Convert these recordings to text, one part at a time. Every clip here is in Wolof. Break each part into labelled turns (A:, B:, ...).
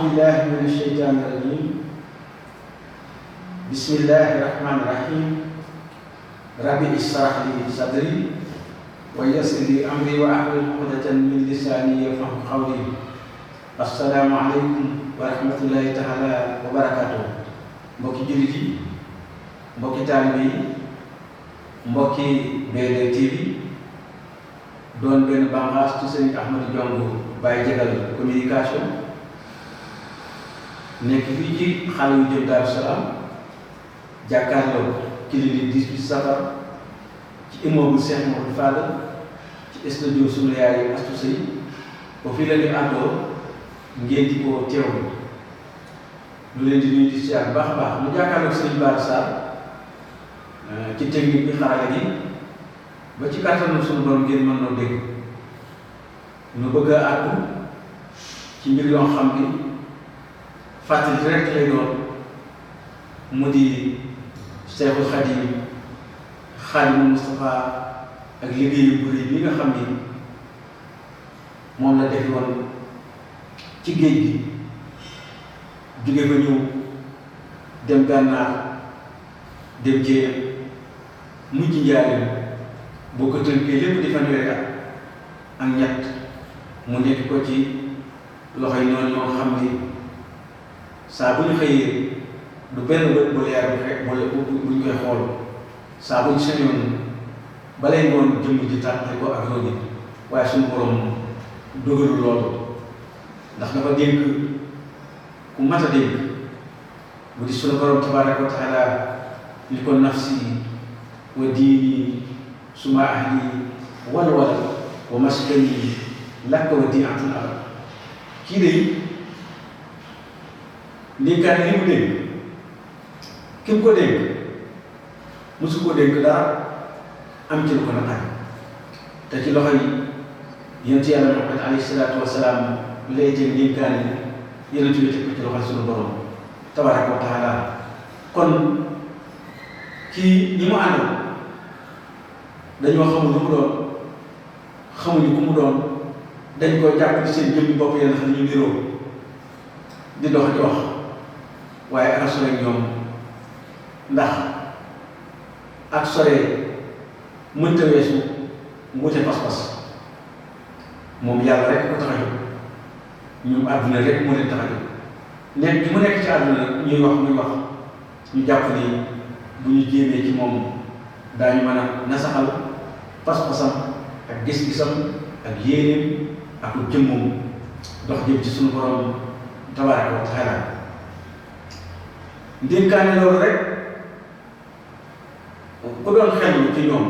A: بالله من الشيطان الرجيم بسم الله الرحمن الرحيم ربي اشرح لي صدري ويسر لي أمري وأحلل عقدة من لساني يفقهوا قولي السلام عليكم ورحمة الله تعالى وبركاته mbokki jullit yi mbokki taalibe yi mbokki BD TV doon benn bànqaas ci Sëriñ Ahmadou Diong Baye Diagal communication nekk fii ci xale yu jëm Daaru Salaam jàkkaarloo clinique 18 Safar ci immeuble Cheikh Mouhamadou Fadal ci studio sunu yaay Astou Seye ba fii la ñu àndoo ngeen di ko teewlu lu leen di nuyu di siyaar baax a baax mu jàkkaarloog Sëriñ Bara Sarr ci technique bi xarala gi ba ci kàttanu sunu borom ngeen mën noo dégg ñu bëgg a àddu ci mbir yoo xam ni fàttali rek lay doon mu di Cheikhul Khadim Khadimul Moustapha ak liggéeyu bu rëy bi nga xam ni moom la defi woon ci géej gi jóge fa ñëw dem Gànnaar dem Jéem mujj Njaaréem boo ko tënkee lépp di fanweeri at ak ñett mu nekk ko ci loxoy noonu ñoo xam ni saa bu ñu xëyee du benn bët bu leer bu ñu koy xool saa bu ñu sañoon balay ngoon jëmm ji tàqale ko ak rogi waaye suñu borom dogalu loolu ndax dafa dénk ku mat a dénk bu di suñu borom tabaraka wa taala li ko nafsi wa diini suma ahli wala wa maskani lakka wa diatun abad kii de ndénkaane li mu dénk ki mu ko dénk mosu ko dénk dara am ci lu ko naqari te ci loxo yi yonent Yàlla Muhammad alayhi salaatu wa salaam lay teg ndénkaane yonent bi teg ko ci loxo sunu borom tabaraka wa taala kon kii ñi mu àndal dañoo xamul lu mu doon xamuñu ku mu doon dañ ko jàpp ci seen jëmmi bopp yenn xam ne ñu niroo di dox di wax waaye ak sore ñoom ndax ak sore mënta weesu wute pas-pas moom yàlla rek ko tax a jóg ñoom àdduna rek moo leen tax a jóg nekk gi mu nekk ci àdduna ñuy wax muy wax ñu jàpp ni bu ñu jéemee ci moom daañu mën a nasaxal pas-pasam ak gis-gisam ak yéeneem ak jëmmum dox jëm ci sunu borom tabaraka wa taala ndénkaane loolu rek ku doon xel ci ñoom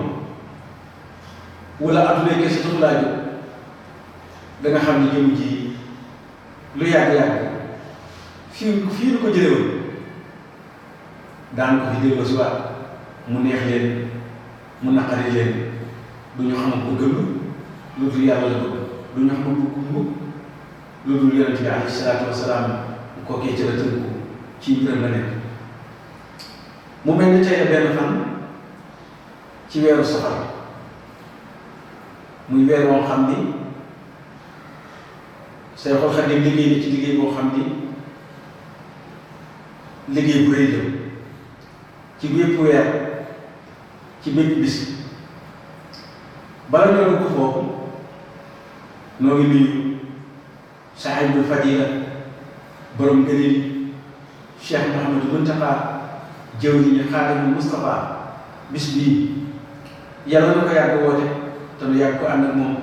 A: wala adduna kese taxu laa jóg da nga xam ne jëm ji lu yàgg-yàgg fii lu ko jële woon daan ko fi delloo si waat mu neex leen mu naqari leen du ñu xam bëggam lu dul yàlla la bëgg du ñu xam bëgg lu dul yonent bi alayhi salaatu wa salaam kookee ci la tënku ci mbiram la nekk mu mel ni tey benn fan ci weeru safar muy weer woo xam ni Seexul Xadiim liggéey ni ci liggéey boo xam ni liggéey bu rëy la ci bépp weer ci bépp bis bala ñoo dugg foofu noo ngi nuyu saahibul fadila borom ngëneel Cheikh Mouhamadou Mountakha jëwriñu Xaadimul Moustapha bis bii yàlla na ko yàgg woote te nu yàgg ko ànd ak moom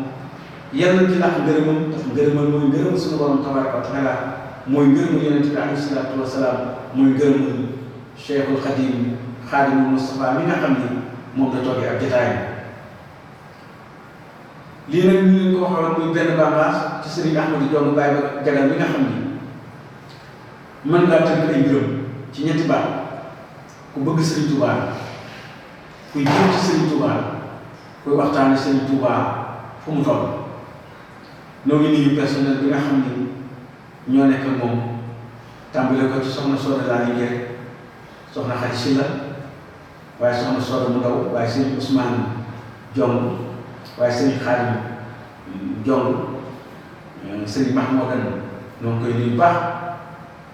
A: yàlla na ci làq ngërëmam ndax ngërëmal mooy ngërëmal suñu borom tabaraka wa taala mooy ngërëmal yonent bi alayhi salaatu wa salaam mooy ngërëmal Cheikhul Xadim Xaadimul Moustapha mi nga xam ni moom la toogee ak jotaayam lii nag ñu leen ko waxoon muy benn bànqaas ci Sëriñ Ahmadou Diong Baye Diagal mi nga xam ni mën ngaa tënk ay mbiram ci ñetti baat ku bëgg Sëriñ Touba kuy jëm ci Sëriñ Touba kuy waxtaane Sëriñ Touba fu mu toll noo ngi nuyu personnel bi nga xam ni ñoo nekk ak moom tàmbale ko ci soxna Soda laa liggéey soxna Xadi Silla waaye soxna Soda mu ndaw waaye Sëriñ Ousmane Diong waaye Sëriñ Xaadim Diong Sëriñ Mahmoudan noonu koy nuyu baax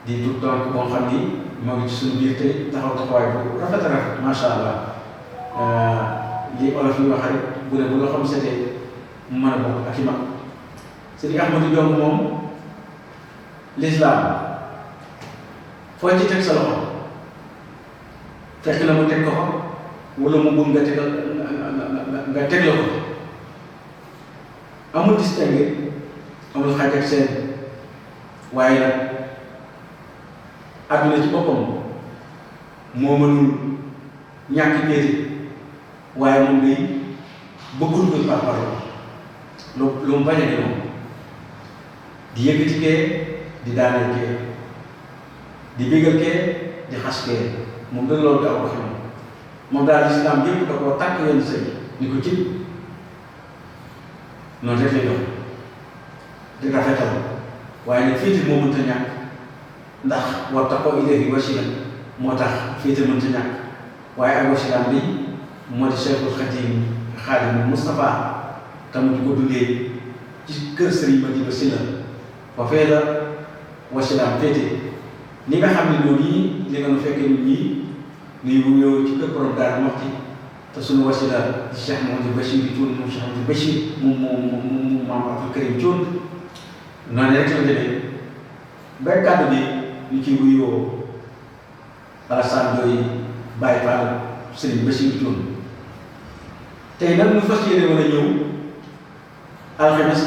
A: di tout donc boo xam ni moo ngi ci suñu biir tey taxaw taxawaay bu rafet a rafet macha allah li olof yi wax rek bu ne bu loo xam setee mu mën a bokk ak i mag Sëriñ Ahmadou Diong moom l'islam foo ci teg sa loxo fekk na mu teg ko ko wala mu bëgg nga tegal nga teg la ko amul distingué amul xaaj ak seen waaye nag àdduna ci boppam moo mënul ñàkk péete waaye moom day bëggul ko par parole lu mu bañ a moom di yëkkati kee di daaneel kee di bégal kee di xas kee moom da loolu daa wax moom daal lislaam yëpp da koo tàkk yenn sëy ni ko ci noonu rek lay dox di rafetal waaye nag féete moo mënta ñàkk ndax wattaqoo ilayhi wasila moo tax féete mënta ñàkk waaye ak wasilaam bi moo di Cheikhul Khadim Khadimul Moustapha tam di ko dundee ci kër Serigne Madiba Sylla foofee la wasilaam féete ni nga xam ne noonu yi li nga nu fekkee ñun ñii nuy wuyoo ci kër borom Daaru Muxti te suñu wasila di Cheikh Mouhamadou Bachir di Thioune moom Cheikh Mouhamadou Bachir moom maam Abdou Karim Thioune noonu rek la demee ba kàddu bi ñu ciy wuyoo Alassane Ndoye Baye Fall Serigne Bachir Thioune tey nag ñu fas yéene mën a ñëw alxames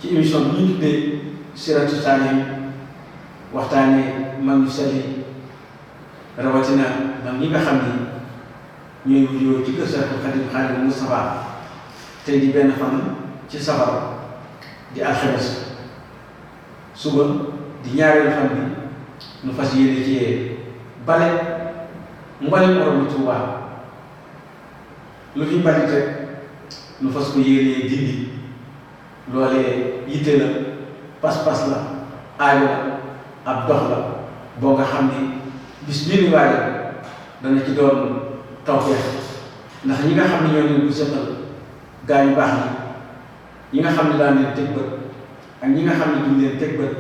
A: ci émission bi ñu tuddee Siratu Salihin waxtaanee mag ñu sell rawatina mag ñi nga xam ni ñooy wuyoo ci kër Cheikhul Khadim Khadimul Moustapha tey di benn fan ci safar di alxames suba di ñaareelu fan bi nu fas yéene ci bale mboolem borom Tuubaa lu fi mbalit rek nu fas ko yéenee dindi loolee yitte la pas-pas la aajo la ab dox la boo nga xam ni bis bii ni waaye dana ci doon tawfeex ndax ñi nga xam ne ñoo leen bu setal gaa yu baax ñi nga xam ne daan leen teg bët ak ñi nga xam ne duñ leen teg bët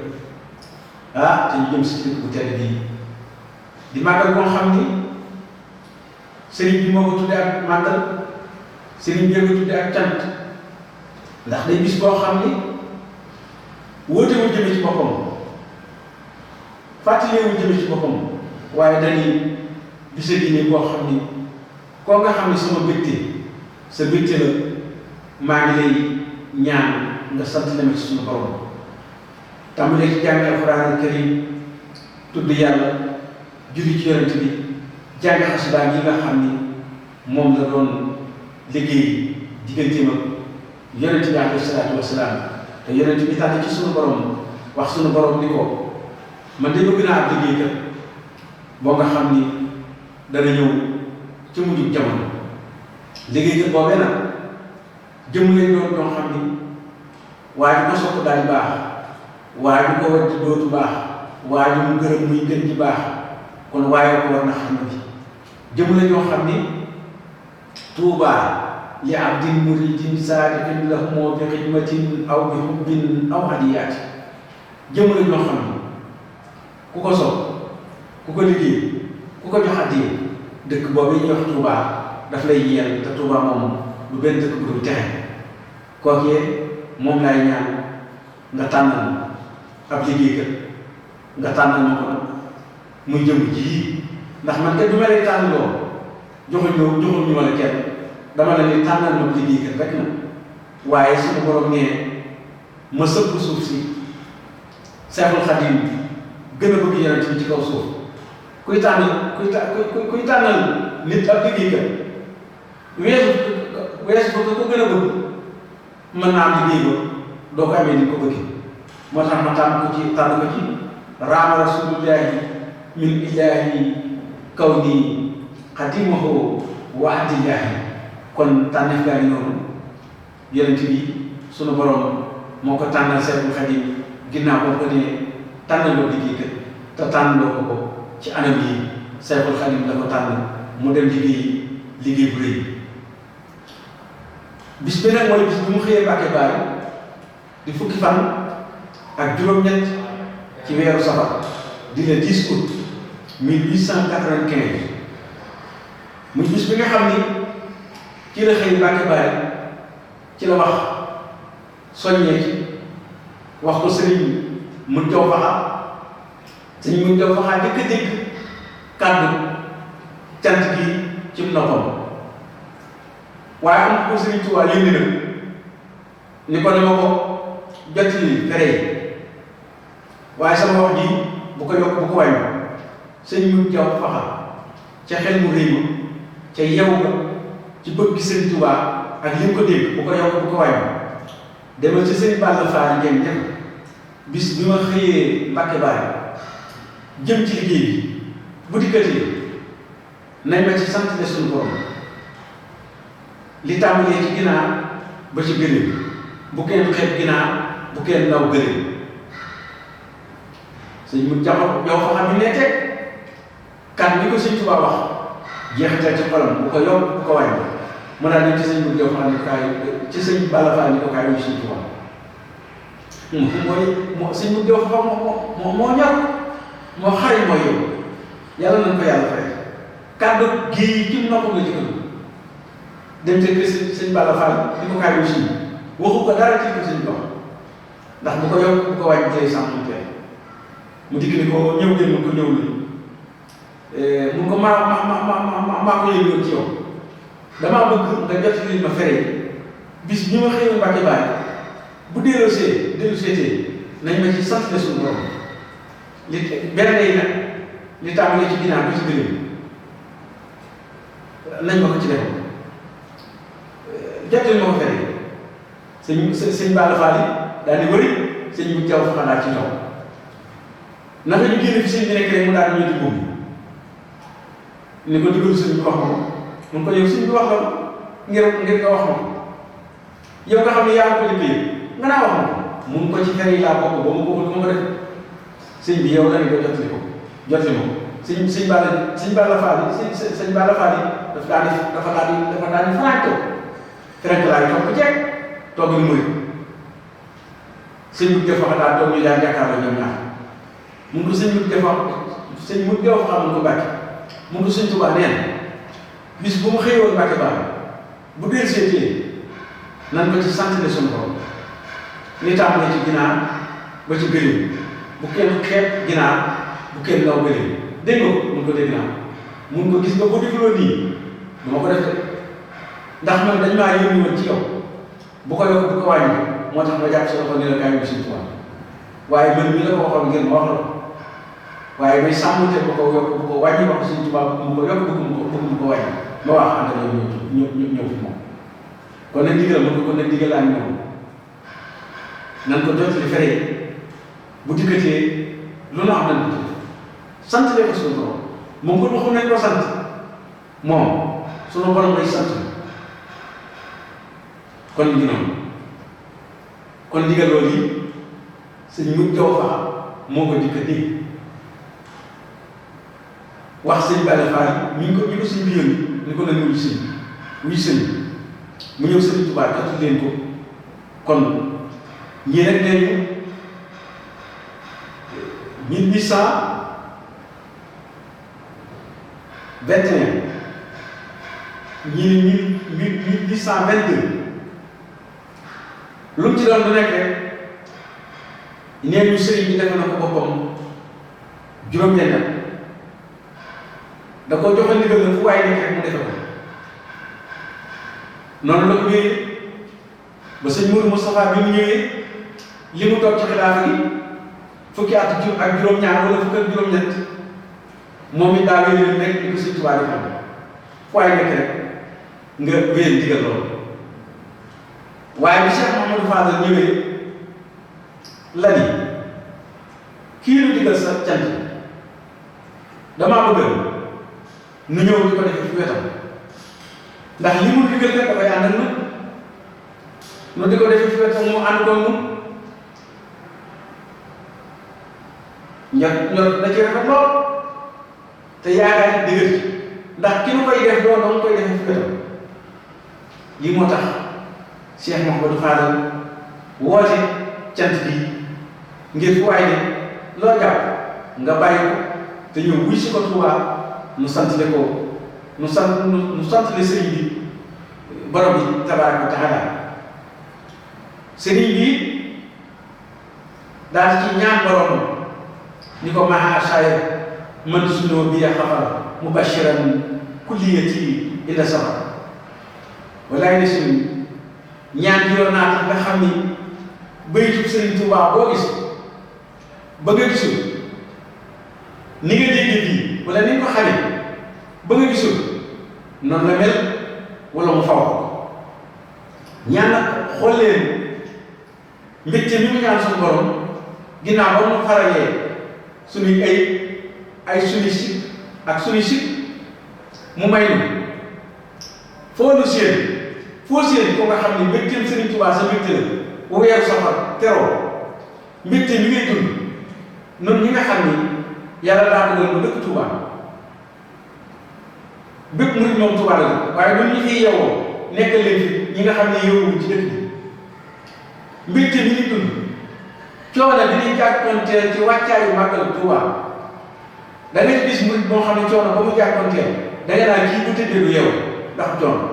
A: te ñu jëm si dëkk bu tedd bii di màggal boo xam ni sëriñ bi moo ko tuddee ak màggal sëriñ bi ko tuddee ak cant ndax day bis boo xam ni wóote wu jëme ci boppam fàttalee wu jëme ci boppam waaye dañuy bisa gi nii boo xam ni koo nga xam ne sama mbégte sa mbégte la maa ngi lay ñaan nga sant na ci suñu borom tàmbalee ci jàng alxuraan karim tudd yàlla julli ci yonent bi jàng xasida yi nga xam ni moom la doon liggéey digganteem ak yonent bi alayhi salaatu wasalaam te yonent bi tànn ci suñu borom wax suñu borom ni ko man de bëgg naa ab liggéeykat boo nga xam ni dana ñëw ci mujjug jamono liggéeykat boobee nag jëm leen doon ñoo xam ni waaye ko sopp daal di baax waaye bu ko wet dootu baax waaye mu gërëm muy gën di baax kon waaye ko war na xam ne jëm leen ñoo xam ni tuubaa li abdin muridin saadiqin lahum bi xidmatin aw bi hubbin aw hadiyaati jëm leen ñoo xam ni ku ko sopp ku ko liggéey ku ko jox addiya dëkk boobu ñuy wax Touba daf lay yeel te Touba moom du benn dëkk bu dul texe kookee moom laay ñaan nga tànnal ab liggéeykat nga tànnal ma ko nag muy jëm ji ndax man kat du ma lay tànn loo joxuñ ñu ma la kenn dama la ni tànnal ma liggéeykat rek na waaye suñu borom nee ma sëpp suuf si Seexul Xadiim gën a bëgg yonent bi ci kaw suuf kuy tànnal nit ab liggéeykat weesu ko gën a bëgg mën naa am liggéey ba doo ko amee ni ko bëgg moo tax ma tànn ko ci raama rasulullahi min ilahi kaw nii xadimahu wa abdillahi kon tànneef gaa ngi noonu yonent bi sunu borom moo ko tànnal Seexul Xadiim ginnaaw boo ko nee tànnal loo liggéeykat te tànn loo ko ci anam yi Seexul Xadiim la ko tànn mu dem liggéey bu rëy bis bi nag mooy bis bi mu xëyee Mbàkke Baari di fukki fan ak juróom-ñett ci weeru safar di le 10 août 1895 muy bis bi nga xam ni ci la xëy Mbàkke Bari ci la wax soññee ci wax ko sëriñ mu jaw faxa sëriñ mu jaw faxa dëkk dëkk kàddu cant gi ci noppam waaye am ko sëriñ Tuubaa yëndi na ni ko dama ko jottali fere yi waaye sama wax ji bu ko yokk bu ko wàññi sëriñ mu jaw faxa ca xel mu rëy ma ca yew ga ci bëgg sëriñ Tuubaa ak li mu ko dégg bu ko yokk bu ko wàññi demal ci sëriñ Balla Faal ngeen def bis bi ma xëyee Mbàkke Bari jëm ci liggéey bi bu dikkatee nañ ma ci sant ne suñu borom li tàmbalee ci ginaar ba ci gëléem bu kenn xeeb ginaar bu kenn naw gëléem sëñ mu jaxo yow fa xam ne neete kan ni ko sëñ Tuubaa wax jeexital ci xolam bu ko yokk bu ko wàññi mu daal ne ci sëñ mu jow fa ni ko kaay ci sëñ Balla Faal ni ko kaay yu sëñ Tuubaa mooy sëñ mu jow fa moo ñor moo xarit mooy yow yàlla nañ ko yàlla fay kàddu gii ci nopp nga jëkkër dem ca kër sëñ Balla Faal di ko kaay yu sëñ waxu ko dara ci ko sëñ dox ndax bu ko yokk bu ko wàññi tey sàmm tey mu dikk ni ko ñëw ngeen mun ko ñëw li mun ko maa ko yëgoon ci yow damaa bëgg nga jot li ma fere bis bi ma xëyoon Mbàkke Bari bu delloosee nañ ma ci sant la suñu borom li benn day nag li tàmbalee ci ginnaaw bi ci gëléem nañ ma ko ci defal jot li ma ko fere sëñ Balla Faal yi daal di wëri sëñ bu jaw fa xanaa ci ñoom naka ñu génn fi sëñ bi nekk rek mu daal di ñëw di boobu ni ko digalu sëñ bi wax ma ko mun ko yow sëñ bi wax la ngir nga wax ma ko yow nga xam ne yaa ko liggéey nga naa wax ma ko mun ko ci fere yi laa bokk ba mu ko du ma ko def sëñ bi yow la ne ko jotli ko jotli ma ko sëñ Balla Faal yi sëñ Balla Faal yi dafa daal di faraaj toog frenk laa yi toog ko jeeg toog ni murit sëñ bu def wax daal toog ñu daal jàkkaarloo ñoom ñaar mun ko sëñ bu def wax sëñ mu def xam mun ko Mbàkke mun ko sëñ Tuubaa neen bis bu mu xëyoon Mbàkke Bari bu dee seetee nan ko ci sant de suñu borom ni tàmbalee ci ginaar ba ci gëléem bu kenn xeeb ginaar bu kenn law gëléem dégg nga ko mun ko dégg naa mun ko gis nga boo defuloo nii du ma ko def de ndax man dañ maa yónni woon ci yow bu ko yokk bu ko wàññi moo tax ma jàpp sa loxo ni la kaay bi Sëñ Tuubaa waaye man mii la ko waxoon ngeen ma wax la waaye may sàmmante bu ko yokk bu ko wàññi wax Sëñ Tuubaa bu ko yokk bu ko wàññi ma wax ànd ak ñëw fi moom kon nag digal ma ko kon nag digal laa ñëw nan ko jot li fere bu dikkatee lu na am nañ ko ci sant leen ko suñu borom moom ko waxu nañ ko sant moom suñu borom lay sant kon ñu noonu kon digal loolu yi sëñ mu jaw fa moo ko dikk dégg wax sëñ Balla Faal ñu ko sëñ bi yónni ni ko nag wuy sëñ mu ñëw sëñ Tuubaa jot leen ko kon ñii rek nee ñu 1821 ñii ni 1822 lu mu ci doon du nekk rek nee ñu sëriñ bi def na ko boppam juróom-benn da ko joxe ndigal la fu waaye nekk rek mu defe ko noonu la ko wéyee ba sëñ Mourou Moustapha bi mu ñëwee li mu toog ci xilaafa gi fukki at ak juróom-ñaar wala fukki ak juróom-ñett moom it daa wéyee rek li ko Sëñ Tuubaa di xam fu waaye nekk rek nga wéyal digal loolu waaye bi Cheikh Mouhamadou Fadal ñëwee la ni kii lu digal sa cant damaa bëgg nu ñëw di ko defee fi wetam ndax li mu digal rek dafay ànd ak ñun nu di ko defee fi wetam mu ànd doon ñun ñor da ci rafet lool te yaakaar dëgër ci ndax ki nu koy def doon dama koy defee fi wetam lii moo tax Cheikh Mouhamadou Fadal woote cant bi ngir fu waay ne loo jàpp nga bàyyi ko te ñëw wuy si ko Tuubaa nu santale ko nu santale sëriñ bi borom bi tabaaraka wa taala sëriñ bi daal ci ñaan borom ni ko maha ashayr man sunoo bi xafar mubashiran kulliyati ila safar walaay ne suñu ñaan yoon naa tax nga xam ni baytu sëriñ Tuubaa boo gis ba nga gisul ni nga dégg bii wala ni nga ko xamee ba nga gisul noonu la mel wala mu faw ñaan nag xool leen mbégte mi mu ñaan suñu borom ginnaaw ba mu xaralee suñuy ay suñuy sit ak suñuy sit mu may nu foo nu séen ko nga xam ne mbégteem Sëriñ Tuubaa sa mbégte la bu weeru safar teroo mbégte mi ngay dund noonu ñi nga xam ni yàlla daa bëggoon ba dëkk Tuubaa bépp murid moom Tuubaa la waaye ñun ñi fiy yeewoo nekkal leen fi ñi nga xam ne yeewuñ ci dëkk bi mbégte mi ñuy dund coono bi ñuy jàkkoonteel ci wàccaayu màggal Tuubaa da ngay gis murid moo xam ne coono ba mu jàkkoonteel da nga naan kii bu tëddee du yeewu ndax coono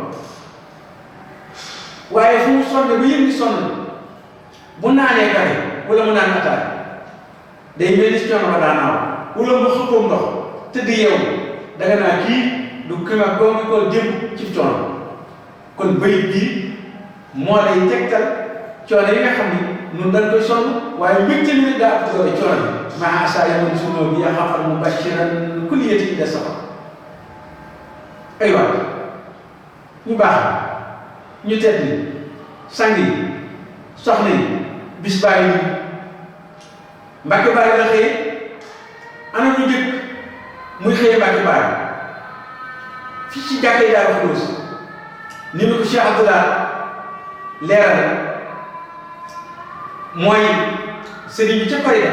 A: waaye fu mu sonn bu yëg ni sonn bu naanee kafe wala mu naan ataay day mel ni coono ba daa naaw wala mu xëppoom ndox tëdd yeewu da nga naan kii du kima koo ngi ko démb ci coono kon bayit bii moo lay tegtal coono yi nga xam ni ñun dañ koy sonn waaye mbégte mi daa ab doole coono bi maa asa yaman sunoo bi xafar mubashiran kulliyati ila safar ay waay ñu baax ñu tedd sang yi soxna yi bis bàyyi yi Mbàkke Baari la xëye ana ñu jëkk muy xëye Mbàkke Baari fii ci jàkkee Daaru Xudoos ni ma ko Cheikh Abdoulaye leeral mooy sëriñ bi ca Korite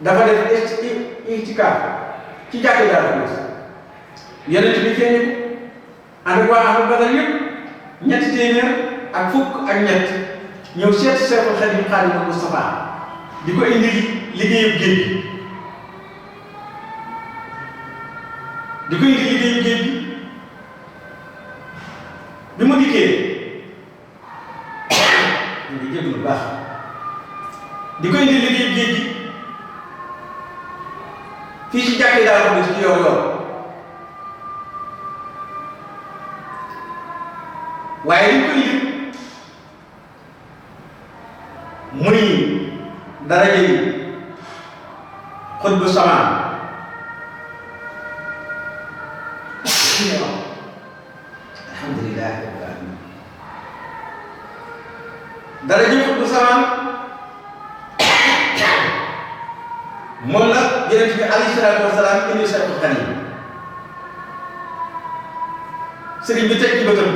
A: dafa def itikaaf ci jàkkee Daaru Xudoos yonent bi feeñu ànd ak waa ahlu badar yëpp ñetti téeméer ak fukk ak ñett ñëw seet Seexul Xadiim Xaadimu Mustafaa di ko indi liggéeyub géej gi di ko indi liggéeyub géej gi bi mu dikkee ñu ngi jégg lu baax di ko indi liggéeyub géej gi fii ci jàkkee daal ko ci yoor yoor waaye li ko indi muy daraja yi xutbu samaan alhamdulilah rabbil alamin daraja yi xutbu samaan moom la Yonent bi alayhi salaatu wa salaam indi Seexul Xadiim sëriñ bi teg ci bëtam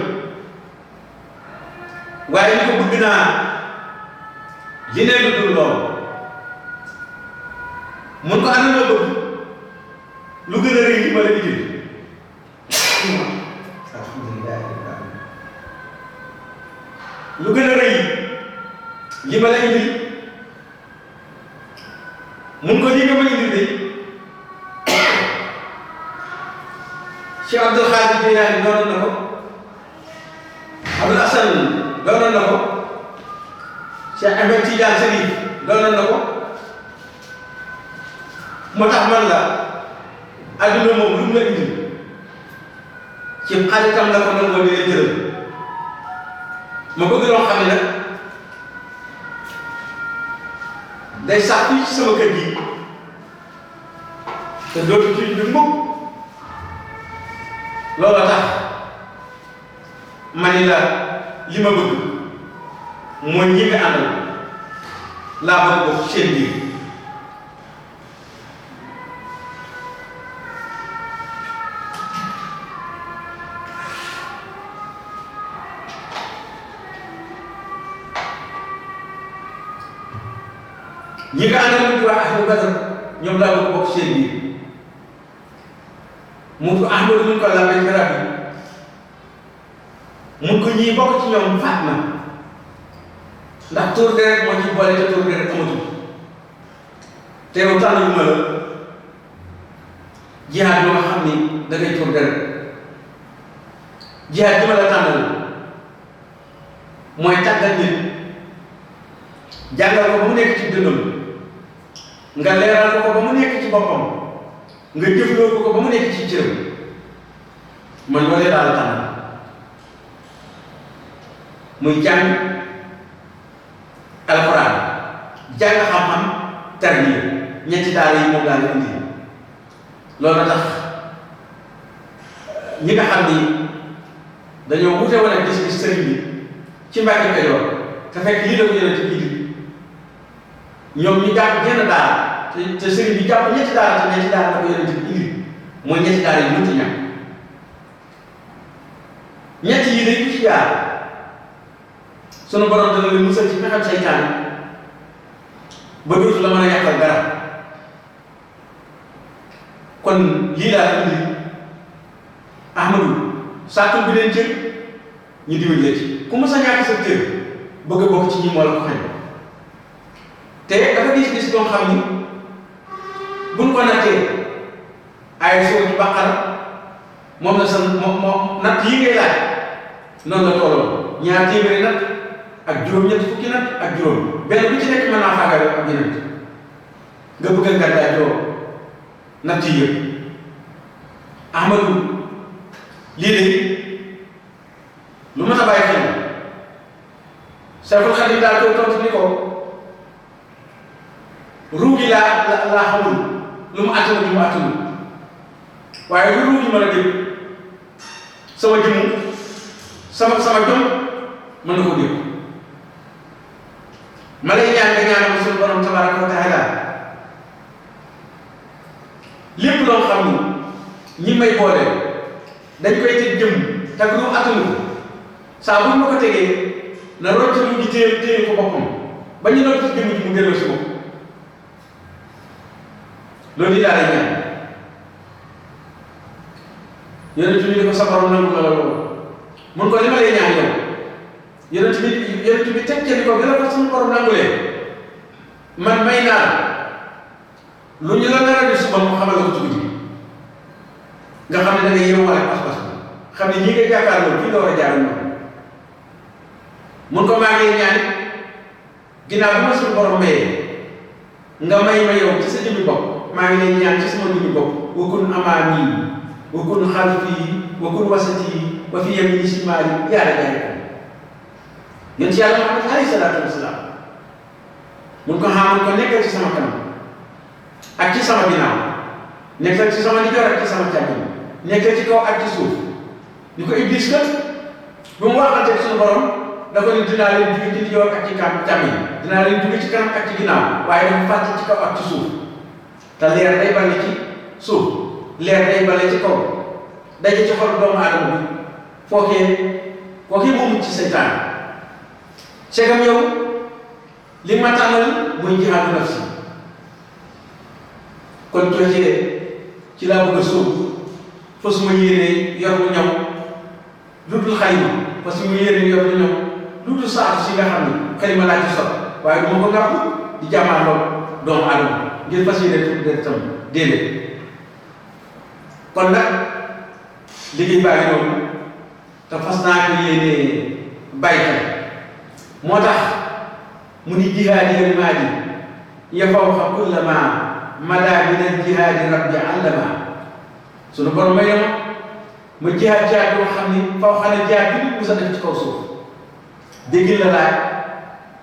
A: waaye ni ko bëgg naa li ne lu dul lool mun ko ana loo bëgg lu gën a rëy li ma la indil alhamdulilah lu gën a rëy li ma la indil mun ko lii nga ma indil de Cheikh Abdul Xaadir Jilaani doonoon na ko Abdul Asan doonoon na ko Cheikh Ahmed Tidiane Serif doonoon na ko moo tax man la adduna moom lu mu la indi ci xaritam la ko nangoo di leen jëral ma bëgg loo xam ne nag day sax fii ci sama kër gi te dootu ci du mukk loolu tax ma ni la li ma bëgg mooy ñi nga àndal laa bëgg bokk seen biir ñi nga àndal mu waa ahlu badar ñoom laa bëgg bokk seen biir mu ko ahmadu mun ko làmbañ garab yi mun ko ñii bokk ci ñoom faat na ndax tuur deret moo ci boole te tuur deret amatul te yow tànn yu ma la jihaad yoo nga xam ni da ngay tuur deret jihaad bi ma la tànnal mooy tàggat nit jàngal ko ba mu nekk ci dënnam nga leeral ko ba mu nekk ci boppam nga jëfloo ko ba mu nekk ci cëram man loolee daal la tànnal muy jàng alxuraan jàng xam-xam tarbiya ñetti daara yi moom laa leen indi loolu tax ñi nga xam ni dañoo wute woon ak gis-gis sëriñ bi ci Mbàkke Kajoor te fekk lii la ko jëlee ci biir ñoom ñu jàpp genn daara te sëriñ bi jàpp ñetti daara te ñetti daara la ko jëlee ci biir mooy ñetti daara yi mënti ñàkk ñetti yi dañ ko ci yaar sunu borom dana leen musal ci pexem saytaan ba dootu la mën a yàqal dara kon lii laa indi Ahmadou sàkkum bi leen cër ñu dimbali la ci ku mës a ñàkk sa cër bëgg a bokk ci ñi moo la ko xañ te dafa gis-gis boo xam ni buñ ko nattee ay soo ci Baqara moom la sa moom natt yi ngay laaj noonu la tolloo ñaar téeméeri natt ak juróom-ñett fukki natt ak juróom benn bu ci nekk mën naa fàggale ak yeneen nga bëgg a gàddaay doo natt yi yëpp Ahmadou lii de lu ma sa bàyyi xel Seexul Xadiim daal koy tontu ni ko ruu gi laa xamul lu mu attanu lu mu attanu waaye lu ruu gi mën a dégg sama jëmm sama jom mën na ko dégg ma lay ñaan nga ñaanal suñu borom tabaraka wa taala lépp loo xam ni ñi may boole dañ koy teg jëm te lu attanu ko saa buñ ma ko tegee na rocc lu ñu téye ko boppam ba ñu nopp ci jëmm ji mu delloo si bopp loolu yi daal lay ñaan yonent bi ni ko sa borom nangu la loolu mun ko li ma lay ñaan yow yonent bi teg ca ni ko gën a ko suñu borom nangulee man may naa lu ñu la nar a def suba mu xamal la ko ci guddi nga xam ne da ngay yeewu wala pas-pas xam ne ñi nga jàkkaarloo fii nga war a jaar mun ko maa ngi ñaan ginnaaw bi ma suñu borom mayee nga may ma yow ci sa jëmmi bopp maa ngi lay ñaan ci sama jëmmi bopp wa kun amaami wa kun xalfi wa kun wasati wa fi yamini shimaali yàlla jaay ko yéen ci yàlla Muhammad alayhi salaatu wasalaam mun ko xamal ko nekkal ci sama kanam ak ci sama ginnaaw nekkal ci sama ndijoor ak ci sama càmmoñ nekkal ci kaw ak ci suuf ni ko Iblis kat bu mu waxante suñu borom da ko ni dinaa leen jóge ci ndijoor ak ci càmmoñ dinaa leen jóge ci kanam ak ci ginnaaw waaye dafa fàcc ci kaw ak ci suuf te leer day bale ci suuf leer day bale ci kaw daje ci xol doomu aadama bi fookee moomu ci seytaan segam yow li ma tànnal muy jihaadu nafsi kon coocee ci laa bëgg a sóobu fa su ma yéenee yor bu ñaw lu dul xayma fa su ma yéenee yor bu ñaw lu dul saatu si nga xam ne xalima laa ci sot waaye du ma ko ngàpp di jàmmaarloo doomu aadama ngir fas yéene tuuti de tam déedéet kon nag liggéey baa ngi noonu te fas naa ko yéenee bàyyi moo tax mu ni jihaadi yal maadi ya fawqa kulla ma mada min al jihaadi rabbi allama sunu borom may ma jihaad boo xam ni faw xale jihaad bi mu sa def ci kaw suuf dégg la laaj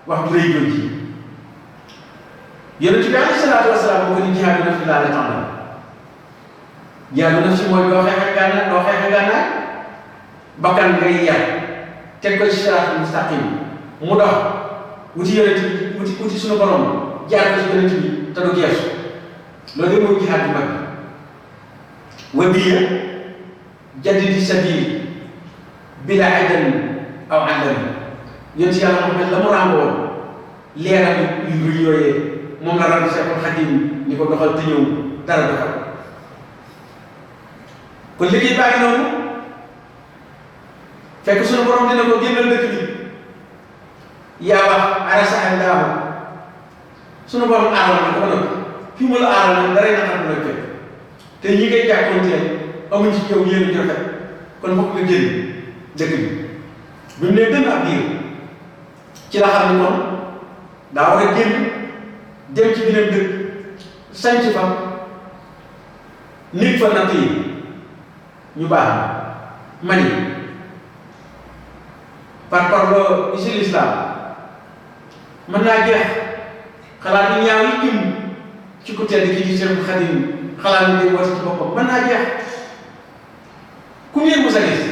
A: wax du rëy jooju yonent bi alayhi salaatu wasalaam boo ko ni jihaadu nafsi laa la tànnal jihaadu nafsi mooy doo xeex ak gànnaay bakkan ngay yar teg ko ci siraatul mustaqim mu dox wuti yonent bi wuti suñu borom jaar ko ci yonent bi te du geesu loolu mooy jihaad bu mag wa biya jaddidi sabil bila aydan aw àndami yéen si yàlla Muhammad la mu ràmboon leeral yu rëy yooyee moom la rànd Seexul Xadiim ni ko doxal te ñëw dara doxal kon liggéey baa ngi noonu fekk suñu borom dina ko génnal dëkk bi yaa wax arasa allahu sunu borom aaral na ko ba noppi fi mu la aaral nag dara naqar du la fekk te ñi ngay jàkkoonteel amuñ ci yow yéen a rafet kon fokk nga génn dëkk bi mu ne gën ab diir ci la xam ne moom daa war a génn dem ci beneen dëkk sanc fa nit fa natt yi ñu baax mani par parlo ci l'islam mën naa jeex xalaat yu ñaaw yi jëm ci ku tedd ki di Seex Xaadim xalaat yi day woote ci boppam mën naa jeex ku ngeen mos a gis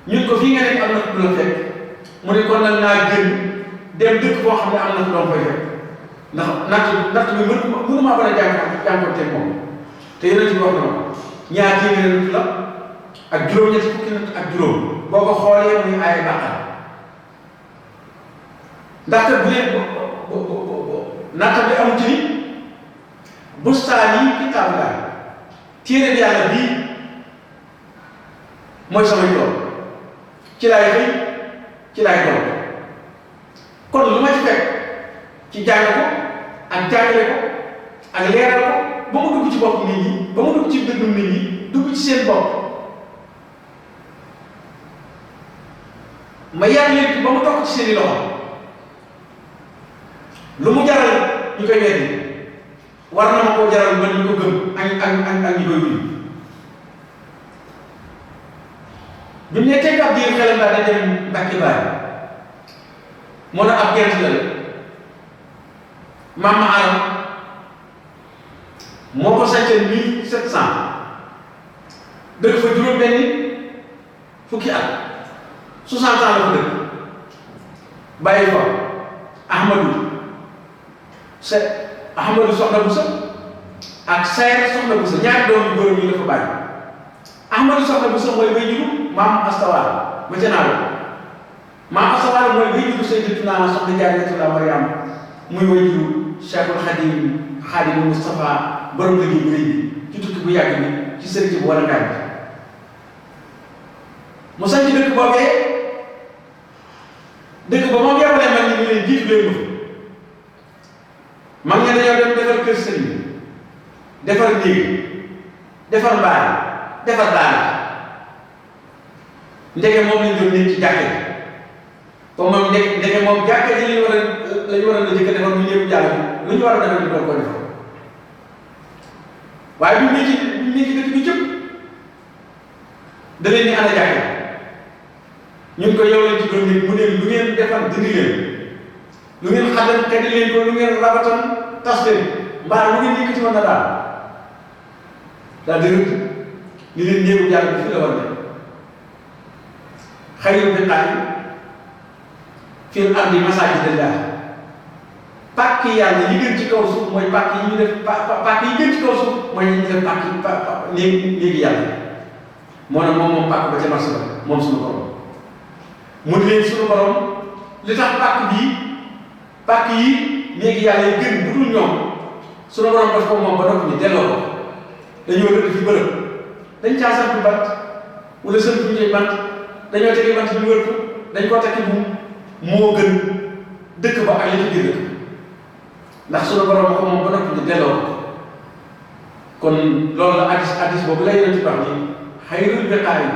A: ñun ko fii nga nekk am na ku la fekk mu ne kon nag naa génn dem dëkk boo xam ne am na ku doon koy fekk ndax natt bi mënu maa mën a jànkuwanteeg moom te yeneen ci wax na ma ñaar téeméeri nit la ak juróom-ñetti fukki nit ak juróom boo ko xoolee muy ay bàqal ndaxte bu leen natt bi amu ci ni bustaan yi kitaabu laay téere bi yàlla bii mooy samay tool ci laay xëy ci laay doon kon lu ma ci fekk ci jàng ko ak jàngale ko ak leeral ko ba mu dugg ci bopp nit ñi ba mu dugg ci dënnum nit ñi dugg ci seen bopp ma yar leen ba mu toog ci seeni loxo lu mu jaral ñu koy weddi war na ma koo jaral man ñu ko gëm ak ñi koy wuyu bi mu ne teg ab diir xelam daal da dem Mbàkke Baari moo na ab gent la maam ma aram moo ko sañcee 1700 dëkk fa juróom benni fukki at 60 ans la fa dëkk bàyyi fa Ahmadou soxna Buso ak Sayar soxna Buso ñaari doom yu góor yi la fa bàyyi Ahmadou soxna Buso mooy wéyjuru maam Astawaal ma ca naaw maam Astawaal mooy wéyjuru Sayyidatuna soxna Jaaratullaahi Mariam muy wéyjuru Cheikhul Xadim Xaadimu Mustafa borom liggéey bu rëy bi ci tukki bu yàgg bi ci sëriñ bu wala ngaay bi mu sañ ci dëkk boobee dëkk ba moom yabalee mag ñi ñu leen jiitu leen ma mag ñi dañoo dem defar kër sëriñ defar néeg defar mbaar defar daara ndege moom lañ doon nekk ci jàkka ji comme moom ndege moom jàkka ji lañu war a jëkk defar mu ñëw jàll lu ñu war a defar ñu doon ko defar waaye bi mu nekk ci dëkk bi jëpp da leen ni ana jàkka ñun ko yow leen ci doon nit mu ne lu ngeen defar dindi leen lu ngeen xaddal teddi leen ko lu ngeen rabatan tas leen mbaa lu ngeen yëkkati woon na daal di rëdd ni leen néegu jàll bi fi la war ne xayrul biqaa'i fil ardi masaajidullah pàkk yàlla yi gën ci kaw suuf mooy pàkk yi ñu def pàkk yi gën ci kaw suuf mooy ñu def pàkk néegi yàlla moo ne moom pàkk ba ca marché ba moom suñu borom mu di leen suñu borom li tax pàkk yi néegi yàlla yi gën bu dul ñoom suñu borom daf ko moom ba noppi ñu delloo ko dañoo rëdd fi bërëb dañ caa sant bant wala sant bu ñu bant dañoo tegi bant ñu wër ko dañ koo tekki bu moo gën dëkk ba ak li ci biir dëkk ndax suñu borom ko moom ba noppi ñu delloo ko kon loolu la hadis boobu lay yonent wax ni xayrul biqaa'i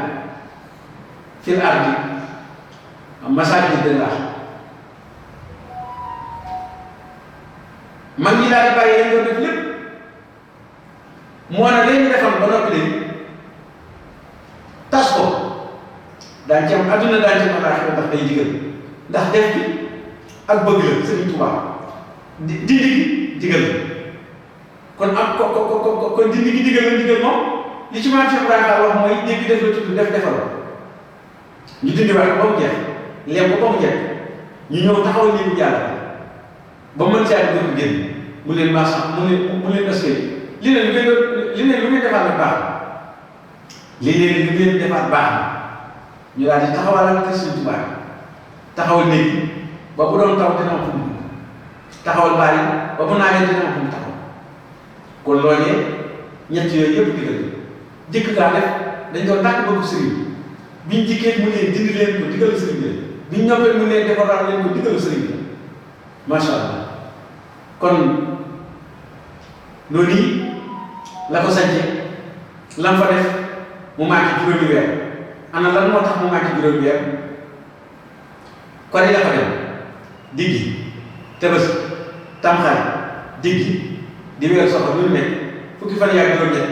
A: fil ardi masaajidullah mag ñi daal di bàyyi lañ doon def lépp moo ne leen defal ba noppi leen tas ko daan ci am adduna daan ci am alaaxira ndax day digal ndax def bi ak bëgg la Sëriñ Tuubaa dindi gi digal la kon am kon dindi gi digal moom li ci maam Cheikh Ibrahima wax mooy dégg def la tudd def defal ñu dindiwaat ko ba mu jeex lépp ba mu jeex ñu ñëw taxawal néegu Yàlla ba mën caa dugg génn mu leen maasam mu leen askay li ne lu ngeen defaat rek baax li leen lu ngeen defaat baax na ñu daal di taxawalal kër Sëriñ Tuubaa taxawal néeg ba bu doon taw dina am fu mu taxawal baal yi ba bu naawee dina am fu mu taxaw kon loolee ñett yooyu yëpp digal jëkk gaa def dañ doon tàkk bëgg sëriñ biñ jikkee mu leen dindi leen ko digal sëriñ bi biñ noppee mu leen defaraat leen ko diggalu sëriñ bi macha allah kon loolu yi la ko sañce lam fa def mu manqué juróomi weer ana lan moo tax mu manqué juróomi weer kori la fa dem diggi Tabaski Tamxarit diggi di weer soxla lu nekk fukki fan yaa juróom-ñett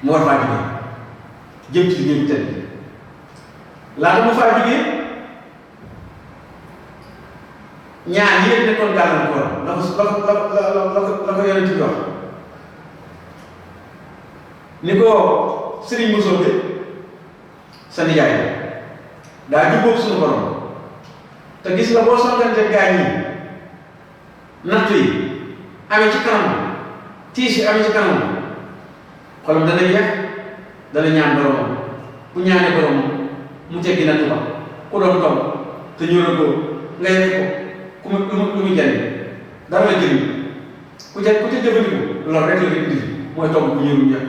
A: mu war faa jógee jëm ci liggéey bu tedd bi laata mu faa jógee ñaar yéen nekkoon gàllankoor la ko yonent bi wax ni ko Serigne Moussa bi sa nijaay daa jubóog suñu borom te gis nga boo songante gaañ yi nattu yi amee ci kanam tiis yi amee ci kanam xolam dana yeex dana ñaan boromam bu ñaanee boromam mu teggi nattu ba ku doon toog te ñëw ko nga yegg ko ku mu jariñ dara la jëriñ ku ca jëfandiku loolu rek la ko indi mooy toog bu ñëw ñëpp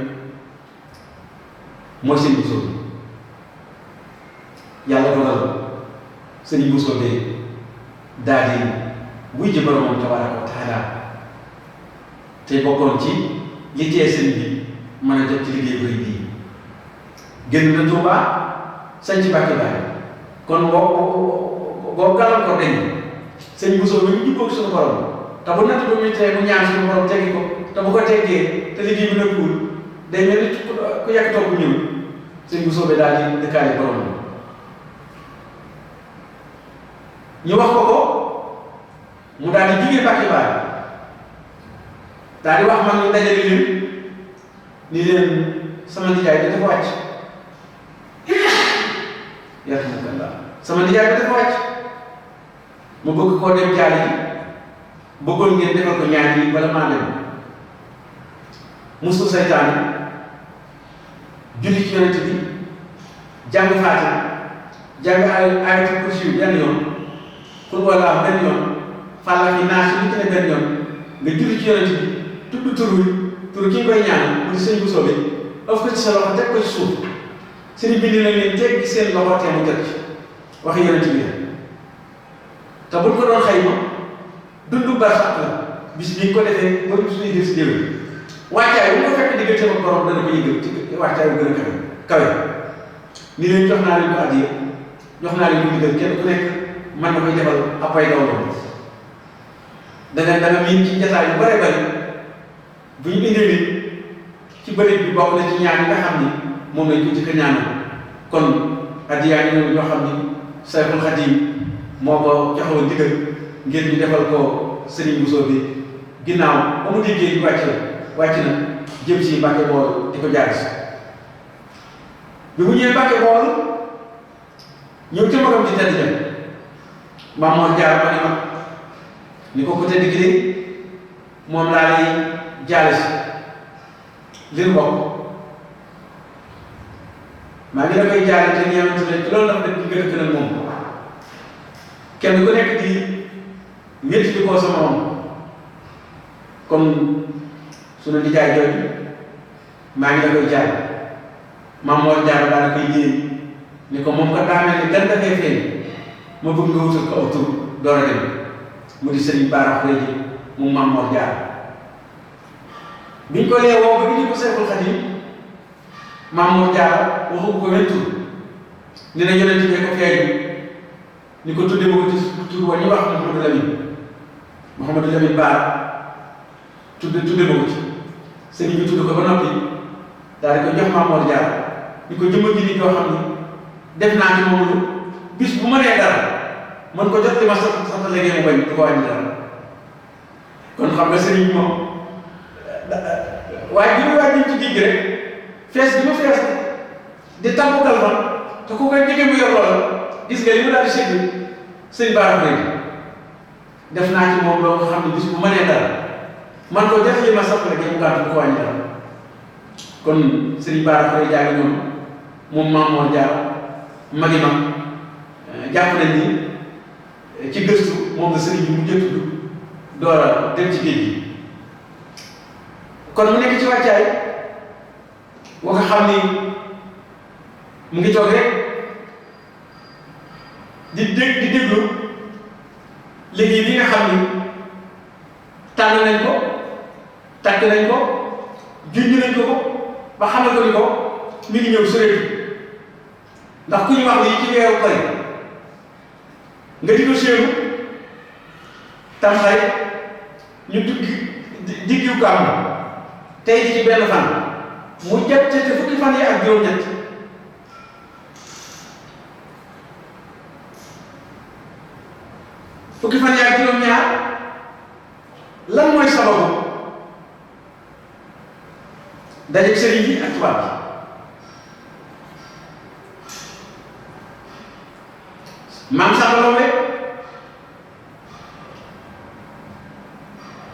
A: mooy seen Bousso yàlla dogal sëriñ Bousso bee daal di wuy ji boromam tabaraka wa taala te bokkoon ci li tee sëriñ bi mën a jot ci liggéey bu rëy bii génn na Touba sañ ci Mbàkke Baari kon boo gàllankoor dañ sëñ Bousso bi mu jubboog suñu borom te bu natt ba muy tee mu ñaan suñu borom teggi ko te bu ko teggee te liggéey bi nëbbuwul day mel ni ku yàgg toog bu ñëw sëñ Bousso bi daal di dëkkaale borom ñu wax ko mu daal di jugee Mbàkke Baari daal di wax man ñu dajale leen ni leen sama nijaay bi dafa wàcc yarhamukallah sama nijaay bi dafa wàcc mu bëgg koo dem jaali ji bëggoon ngeen defal ko ñaan yi bala maa dem musul saytaane julli ci yonent bi jàng Faatiha jàng ayatul kursi benn yoon xul wallaahu benn yoon Falaq yi Naas yi ci ne benn yoon nga julli ci yonent bi tudd tur ki nga koy ñaan mu di sëñ Bousso bi ëf ko ci sa loxo teg ko ci suuf sëriñ bi ni leen teggi seen loxo te mu jot ci waxi yonent bi te buñ ko doon xayma dundu barsàq la bis bi ko defee ba suñuy def si déwén wàccaay bu ko fekk diggante ak borom dana ko yëgal ci wàccaay bu gën a kawe ni leen jox naa leen ko addiya jox naa leen ko digal kenn ku nekk man na koy defal appay dawloo danga miin ci jataay yu bare bari bu ñu indee nit ci bëri bi bokk na ci ñaan yi nga xam ni moom lañ ko jëkk ñaanal kon addiyaa ñu ñoo xam ni Sayxul Xadiim moo ko joxoon digal ngir ñu defal ko Serigne Bousso bi ginnaaw ba mu déggee ñu wàcc na jëm si Mbàkke Bool di ko jaar si bi mu ñëwee Mbàkke Bool ñëw ca magam ci tedd dem Maam Mor Jaara ma ni ma ni ko tedd gi de moom laa lay jaale si li nu bokk maa ngi la koy jaale te ñeewante ne ci loolu ndax dañ gën a gënal moom kenn ku nekk di wétti di koo sa moom kon sunu nijaay jooju maa ngi la koy jaale Maam Mor Jaara daal koy yéey ni ko moom kat daa mel ni gan dafay feeñ ma bëgg nga wutal ko aw tur door a dem mu di Sëriñ Bara Khourédia mu Maam Mor Jaara biñ ko lee woo ba indi ko Sayxul Xadiim Maam Mor Jaara waxu ko wenn tur ni na yonent bi ko feeñu ni ko tudde ma ko ci tur wa ñu wax Mouhamadou Lamine Bara tudde ma ko ci sëriñ bi tudd ko ba noppi daal di ko jox Maam Mor Jaara ni ko jëmma ji ni joo xam ni def naa ci moom lu bis bu ma nee dara mën ko jot li ma sa léegi mu bañ du ko wàññi dara kon xam nga sëriñ bi moom waaye bi mu wàññi ci géej gi rek fees bi mu fees di tàmbu galfan te ku koy jege mu yor loola gis nga li mu daal di séddu Sëriñ Bara Khourédia def naa ci moom loo nga xam ne bis bu ma nee dara man ko def li ma sax léegi mu gàtt du ko wàññi dara kon Sëriñ Bara Khourédia jaa ngi noonu moom Maam Mor Jaara magi mag jàpp nañ ni ci gëstu moom la sëriñ bi mu jëttu door a dem ci géej gi kon mu nekk ci wàccaay boo nga xam ni mu ngi toog rek di déglu liggéey bi nga xam ni tànn nañ ko tàgg nañ ko junj nañ ko ba xamal ko ni ko mi ngi ñëw soriwul ndax ku ñu wax lii ci weeru koy nga di ko séenu Tamxarit ñu diggu Gàmmu tey ci benn fan mu jot te fukki fan yi ak juróom-ñett fukki fan yi ak juróom-ñaar lan mooy sababu dajeeg sëriñ bi ak tubaab bi maam Samba Laobé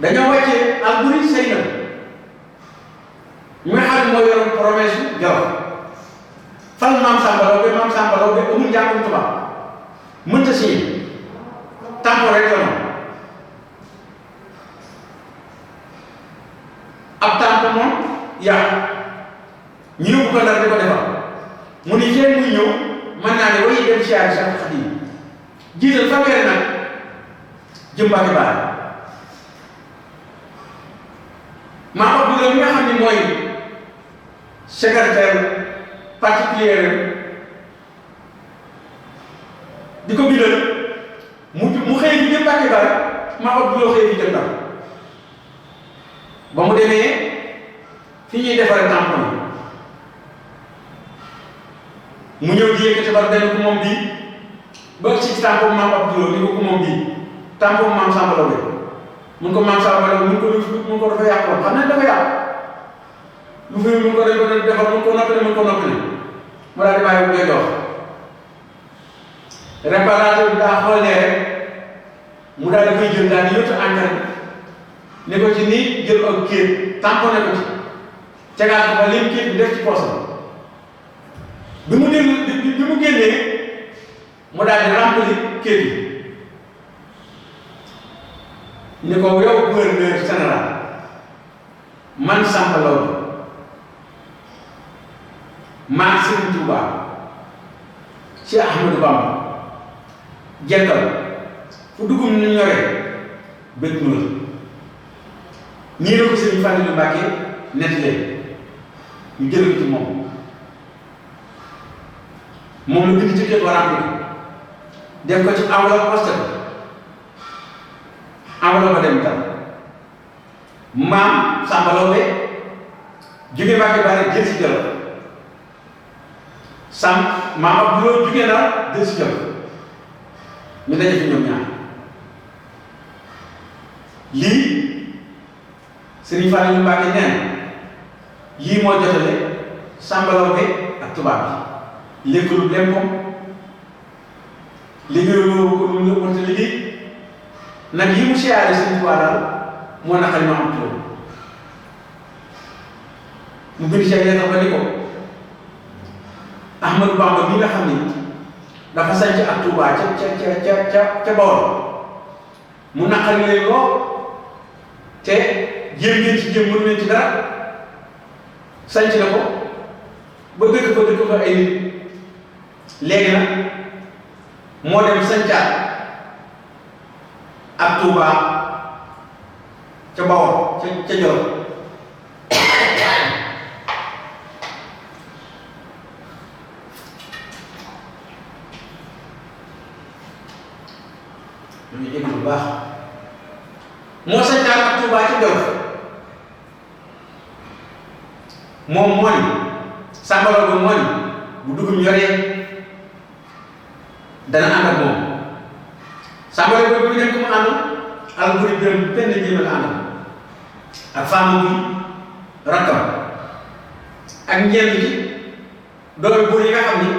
A: dañoo wàccee Alboury Seynab ñu nga xam ne moo yoroon promesse yu Jolof fal maam Samba Laobé amul njàngum tubaab mënta signé tàmpoo rek la ab tàmp moom yàqu ñu yóbbu ko Ndar di ko defar mu ni fee muy ñëw mën naa ne way dem siyaare Seex Xaadim jiital fanweeri nag jëm Mbàkke Baari maa ko dugal mi nga xam ne mooy secrétaire particulier di ko bindal mu xëy bi jëm Mbàkke Baari maa ko dugal xëy bi jëm Ndar ba mu demee fi ñuy defaree tampon mu ñëw di yëkkati ba benn ku moom bii ba ci tampon maam Abdou ni ko ku moom bii tampon maam Samba Laobé mun ko maam Samba Laobé mun ko dafa yàqoon xam ne dafa yàq lu fi mun ko dañ ko defar mun ko noppi mu daal di bàyyi bu ngay dox réparateur bi daa xool ne rek mu daal di koy jël daal di yóotu engrais ne ko ci nii jël ak kéet tamponné ko ci tegaat ko ba lim kéet bi def ci poosam bi mu génnee mu daal di rempli kéet bi ni ko yow gouverneur général man Samba Laobé maa Sëriñ Tuubaa Cheikh Ahmadou Bamba jental fu dugum ñu ñoree bëgg nu la ñii la ko Sëriñ Fàllilu Mbàkke nettalee ñu jël ko ci moom la bind ci képp waram ko def ko ci enveloppe postal enveloppe dem tam maam Samba Laobé jóge Mbàkke Baari jël si Jolof maam Abdou jóge na jël si Jolof ñu daje fi ñoom ñaar lii Sëriñ Fàllilu Mbàkke neen lii moo jotale Samba Laobé ak tubaab bi lékkalu lempom liggéeyaloo ko lu mu la mënta liggéey nag yi mu siyaare Sëriñ Tuubaa daal moo naqari ma am turam mu bind ci leetar ba ni ko Ahmadou Bamba bi nga xam ni dafa sanc ak Tuubaa ca Bawol mu naqari leen lool te jéem ngeen ci jéem mënu leen ci dara sanc na ko ba dëkk fa ay nit léegi nag moo dem sancaat ak Tuubaa ca Bawol ca Jolof ñu ngi dégg bu baax moo sancaat ak Tuubaa ca Jolof moom moo ni Samba Laobé moo ni bu dugub ñoree dana ànd ak moom Samba Laobé bu nekk mu ànd Alboury Birame benn jéem a ànd ak femme bi rakkam ak ñenn ci doomi buur yi nga xam ni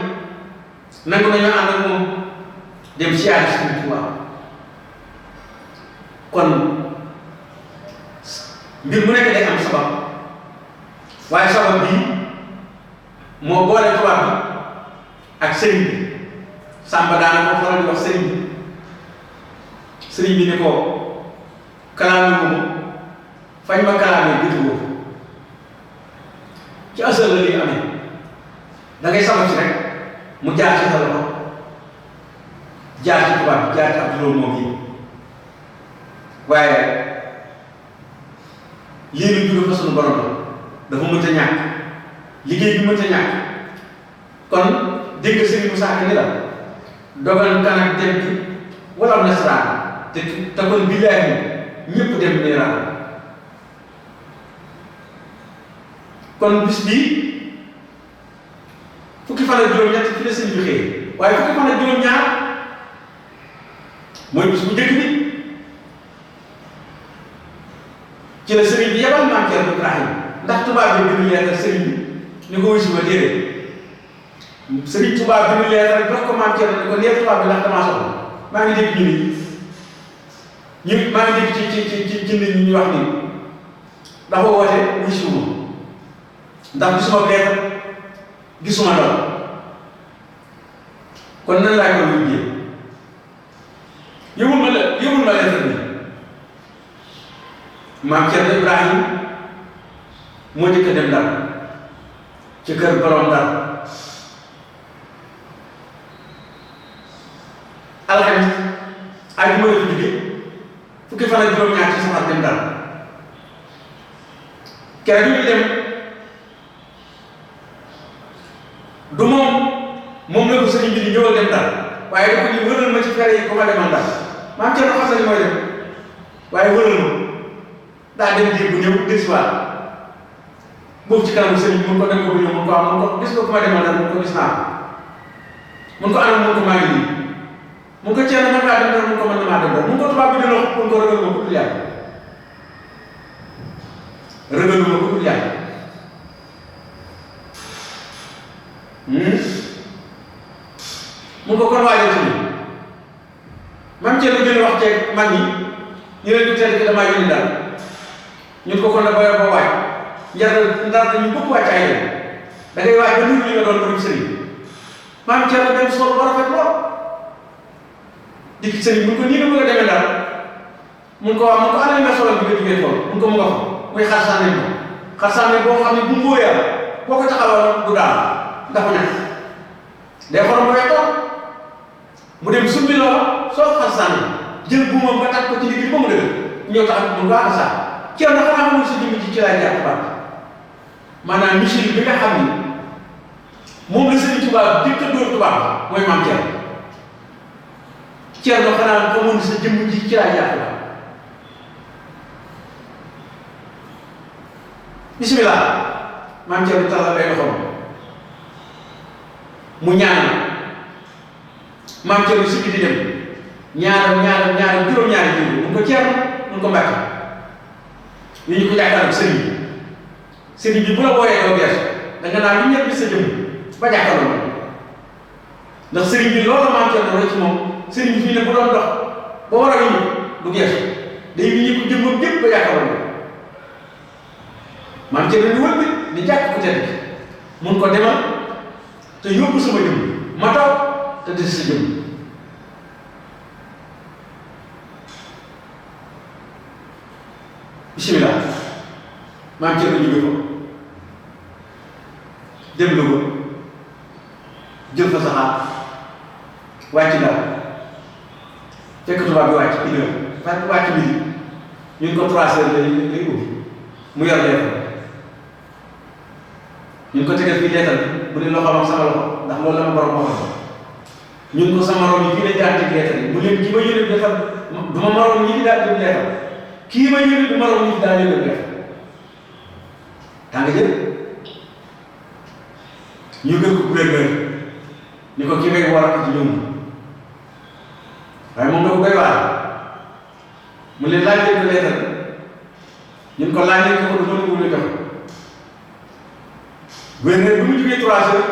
A: nangu nañoo ànd ak moom dem siyaare Sëriñ Tuubaa kon mbir mu nekk day am sabab waaye sabab bii moo boole tubaab bi ak sëriñ bi Samba daana ko faral di wax sëriñ bi ni ko kalaame ko fañ ma kalaamee gëtu ko ci asal la liy amee da ngay sabab ci rek mu jaar ci sa loxo jaar ci tubaab bi jaar ci ab juróom moom yi waaye lii lu jóge fa sunu borom la dafa mënta ñàkk liggéey bi mënta ñàkk kon dégg Serigne Moussa Ka ni la dogal kan ak dem wala nasaraan te kon billaahi ñëpp dem niiraan kon bis bii fukki fan ak juróom-ñett fi la sëñ bi xëy waaye fukki fan ak juróom-ñaar mooy bis bu njëkk bi ci la sëriñ bi yebal maam Thierno Ibrahima ndax tubaab bi bind leetar sëriñ bi ni ko wuyu ma déedéet sëriñ tubaab bi bind leetar jox ko maam Thierno ni ko nee tubaab bi ndax damaa soxla maa ngi dégg maa ngi dégg ci nit ñi ñu wax ni dafa woote wuyu ma ndax gisuma leetar gisuma ndaw kon nan laa ko liggéey yëgul ma leetar bi maam Thierno Ibrahima moo njëkk a dem Ndar ci kër borom Ndar alxames ay bu ma la fi jóge fukki fan ak juróom-ñaar ci safar dem Ndar keroog bi ñu dem du moom la ko sëriñ bi di ñëwal dem Ndar waaye dafa ñu wëral ma ci fere yi ko ma demal Ndar maam Thierno xam na li mooy dem waaye wëral ma daa dem diir bu ñëw desiwaat boobu ci kanamu sëriñ mun ko dem ko bu ñëw mun ko am mun ko gis ko ku ma demal Ndar mun ko gis naa mun ko anam mun ko maa ngi nii mun ko Thierno man ngaa dem Ndar mun ko mën na maa dem Ndar mun ko tubaab bi dina mun ko rëgal ma ku dul yàlla rëgalu ma ku dul yàlla mun ko kon waajal ci mam Thierno gën a wax ceeg mag ñi ñu leen di teel ki damaa yónni daal ñun ko kon da boyo boo waaj Ndar dañu bëgg wàcc ay dem da ngay waaj ba nit ñi nga doon borom sëriñ maam Thierno dem sol ba rafet lool dikki sëriñ mun ko nii nga bëgg a demee Ndar mun ko wax mun ko ana nga solal bi nga jugee tool mun ko mu nga fa muy xarsaane boo xam ne bu mbóoyaa boo ko taxawal du daal dafa ñax day xorom ba wettoon mu dem sumbi loo soo xarsaane jël bu moom ba tag ko ci digg ba mu dëgg ñëw tax mun ko ak saa Thierno dafa xamul sa jëmm ci laay jàpp baat maanaam mission bi nga xam ni moom la Sëriñ Tuubaa di tëddoo tubaab mooy maam Thierno xanaa xamul sa jëmm ci laay jàpp baat bismillah maam Thierno talal ay loxoom mu ñaanal maam Thierno si di dem ñaanal juróom-ñaari jiw mun ko Thierno mun ko Mbàkke ñu ñu ko jàkkaarloo sëriñ bi bu la booyee doo geesu da nga naan lu ñett bi sa jëm ba jàkkaarloo ndax sëriñ bi loolu maam Thierno la ci moom sëriñ bi fii ne bu doon dox ba war a ñu du geesu day ñu ko jëmmam jëpp ba jàkkaarloo maam Thierno ni wër bi di jàkk ko tedd mun ko demal te yóbbu sama jëm ma taw te des sa jëm bismillah maam Thierno jóge fa dem Louga jël fa saxaar wàcc Ndar fekk tubaab bi wàcc une heure fekk wàcc midi ñun ko 3 heures lay ubbi mu yor leetar ñun ko tegal fii leetar bu ne loxoom ak sama loxo ndax loolu la ma borom moo ñun ko sama morom yi fii la jaar teg leetar yi mu leen ki ma yónnee defal du ma morom ñi fi daal dem leetar kii ma yónnee du morom ñi fi daal leen leetar tàng jël ñu gën ko gouverneur ni ko ki may war a ci ñoom waaye moom da ko koy waar mu leen laaj leen ko leetar ñun ko laaj leen ko du mën a jox gouverneur bi mu jógee 3 heures